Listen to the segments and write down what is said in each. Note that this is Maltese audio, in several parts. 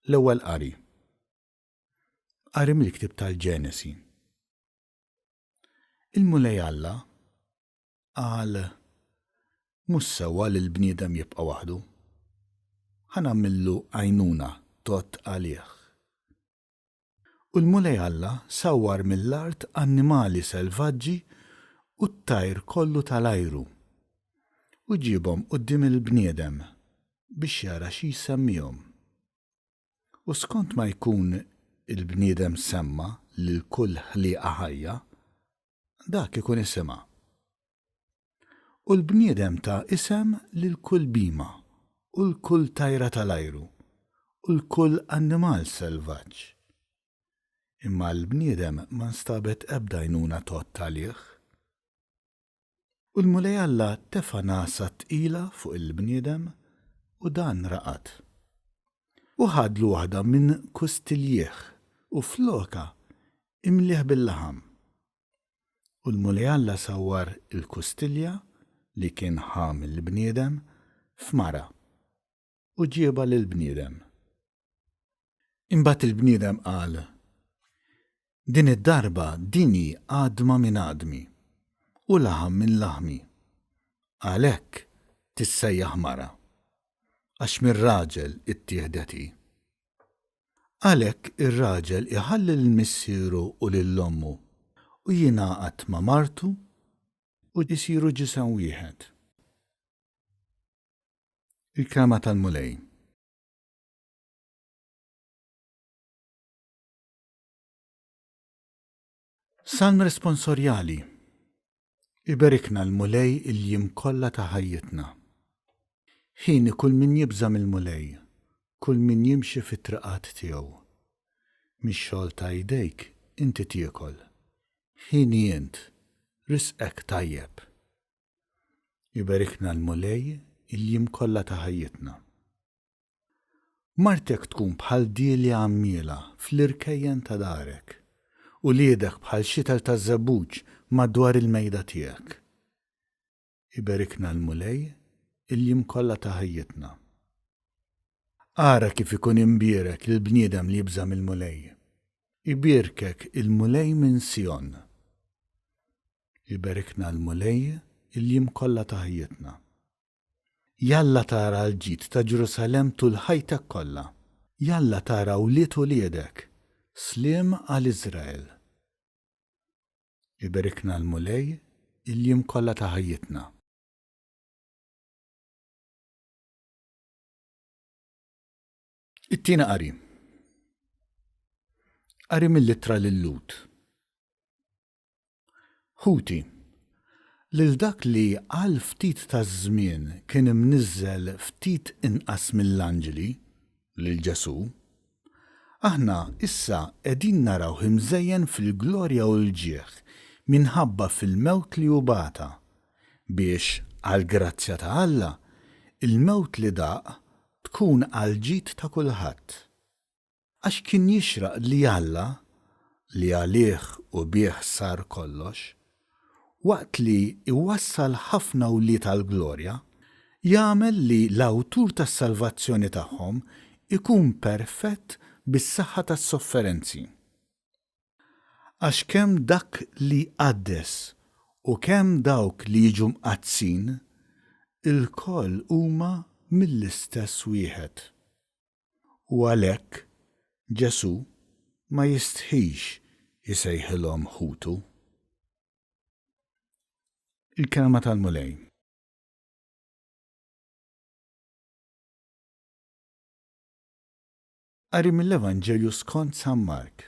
L-Ewwel Qari. Qari mill-Ktieb tal-Ġenesi. Il-Mulej Alla qal, Mhux sewwa li l-bniedem jibqa' waħdu. Ħa nagħmillu għajnuna tgħodd għalih. U l-Mulej Alla sawwar mill-art annimali selvaġġi u t-tajr kollu tal-ajru, u ġiebhom quddiem il-bniedem biex jara xi jsemmihom. U skont ma jkun il-bniedem semma lil kull ħliqa ħajja, dak ikun isimha. U l-bniedem ta isem lil kull bhima u 'l kull tajra tal-ajru u 'l kull annimal selvaġġ. Imma għall-bniedem ma nstabet ebda għajnuna tgħodd għalih. U l-Mulej Alla tefa' nagħsa tqila fuq il-bniedem u dan raqad. U ħadlu waħda minn kustiljih u flokha imlieh bil-laħam. U l-Mulej Alla sawwar il-kustilja li kien ħa mill-bniedem f'mara, u ġiebha lill-bniedem. Imbagħad il-bniedem qal, Din id-darba din hi għadma minn għadmi, u laħam minn laħmi. Għalhekk tissejjaħ mara, għax mir-raġel ittieħdet hi. Għalhekk ir-raġel iħalli lil missieru u lil ommu u jingħaqad ma' martu u jsiru ġisem wieħed. Il-Kelma tal-Mulej. Salm Responsorjali Iberikna l-Mulej il-jiem kollha ta' ħajjitna. Hieni kull min jibża' mill-Mulej, kull min jimxi fit-triqat tiegħu. Mix-xogħol ta' jdejk inti tiekol, hieni int, risqek tajjeb. Iberikna l-Mulej il-jiem kollha ta' ħajjitna. Martek tkun bħal dielja għammiela fl-irkejjen ta' darek, uliedek bħal xitel taż-żebbuġ madwar il-mejda tiegħek. Iberikna l-Mulej il-jiem kollha ta' ħajjitna. Ara kif ikun imbierek il-bniedem li jibża' mill-Mulej. Ibierkek il-Mulej minn Sijon. Iberikna l-Mulej il-jiem kollha ta' ħajjitna. Jalla tara l-ġid ta' Ġerusalemm tul ħajtek kollha. Jalla tara wlied uliedek. Sliem għal Iżrael. Iberikna l-Mulej il-jiem kollha ta' ħajjitna. It-tieni qari. Qari mill-Ittra lil-Lhud. Ħuti, lil dak li għal ftit taż-żmien kien imniżżel ftit inqas mill-anġli, lil Ġesù, aħna issa qegħdin narawh imżejjen fil-glorja u l-ġieħ minħabba fil-mewt li hu bata, biex, għall-grazzja ta' Alla, il-mewt li daq tkun għall-ġid ta' kulħadd. Għax kien jixraq li Alla, li għalih u bih sar kollox, waqt li jwassal ħafna wlied għall-glorja, jagħmel li l-awtur tas-salvazzjoni tagħhom ikun perfett bis-saħħa tas-sofferenzi. Għax kemm dak li jqaddes u kemm dawk li jiġu mqaddsin, ilkoll huma mill-istess wieħed. U għalhekk Ġesù ma jistħix isejħilhom ħutu. Il-Kelma tal-Mulej. Qari mill-Evanġelju skont San Mark.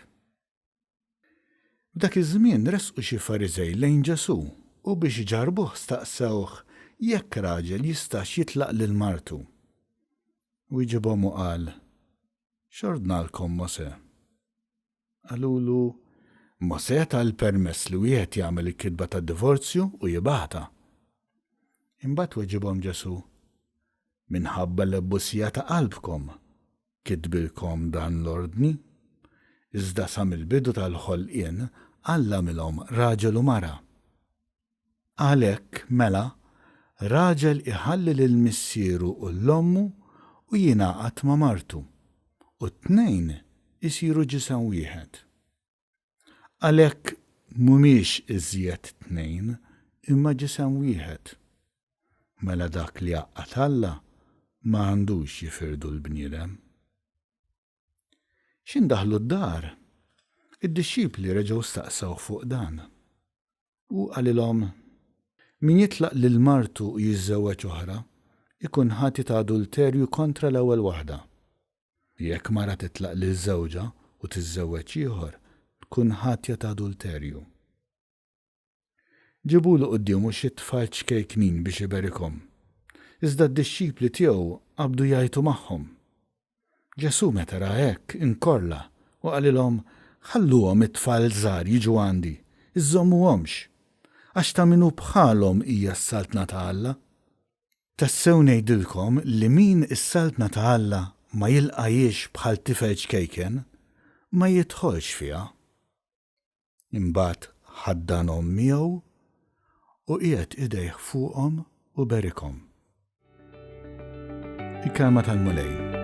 F'dak iż-żmien resqu xi Fariżej lejn Ġesù u biex iġarrbuh staqsewh jekk raġel jistax jitlaq lil martu. Wieġibhom u qal, X'ordnalkom Mosè? Qalulu, Mosè ta l-permess li wieħed jagħmel il-kitba tad-divorzju u jibgħatha. Imbagħad weġibhom Ġesù, Minħabba l-ebusija ta' qalbkom kitbilkom dan l-ordni, iżda sa mill-bidu tal-ħolqien Alla għamilhom raġel u mara. Għalhekk, mela, raġel iħalli lil missieru u 'l ommu u jingħaqad ma' martu, U t-tnejn isiru ġisem wieħed. Għalhekk mhumiex iżjed tnejn, imma ġisem wieħed. Mela dak li għaqqad Alla ma għandux jifirdu l-bniedem. X'ħin daħlu d-dar, id-dixxipli reġgħu staqsewh fuq dan. Hu qalilhom, Min jitlaq lil martu u jiżżewweġ oħra, ikun ħati ta' adulterju kontra l-ewwel waħda. Jekk mara titlaq lil żewġha u tiżżewweġ ieħor, tkun ħatja ta' adulterju. Ġibulu quddiemu xi tfal ċkejknin biex iberikhom. Iżda d-dixxipli tiegħu qabdu jgħajtu magħhom. Ġesù meta ra hekk, inkorla u qalilhom, Ħalluhom it-tfal żgħar jiġu għandi, iżżommuhomx, għax ta' min hu bħalhom hija s-saltna ta' Alla. Tassew ngħidilkom li min is-Saltna ta' Alla ma jilqahiex bħal tifel ċkejken, ma jidħolx fiha. Imbagħad ħaddanhom miegħu u qiegħed idejh fuqhom u berikhom. Il-Kelma tal-Mulej.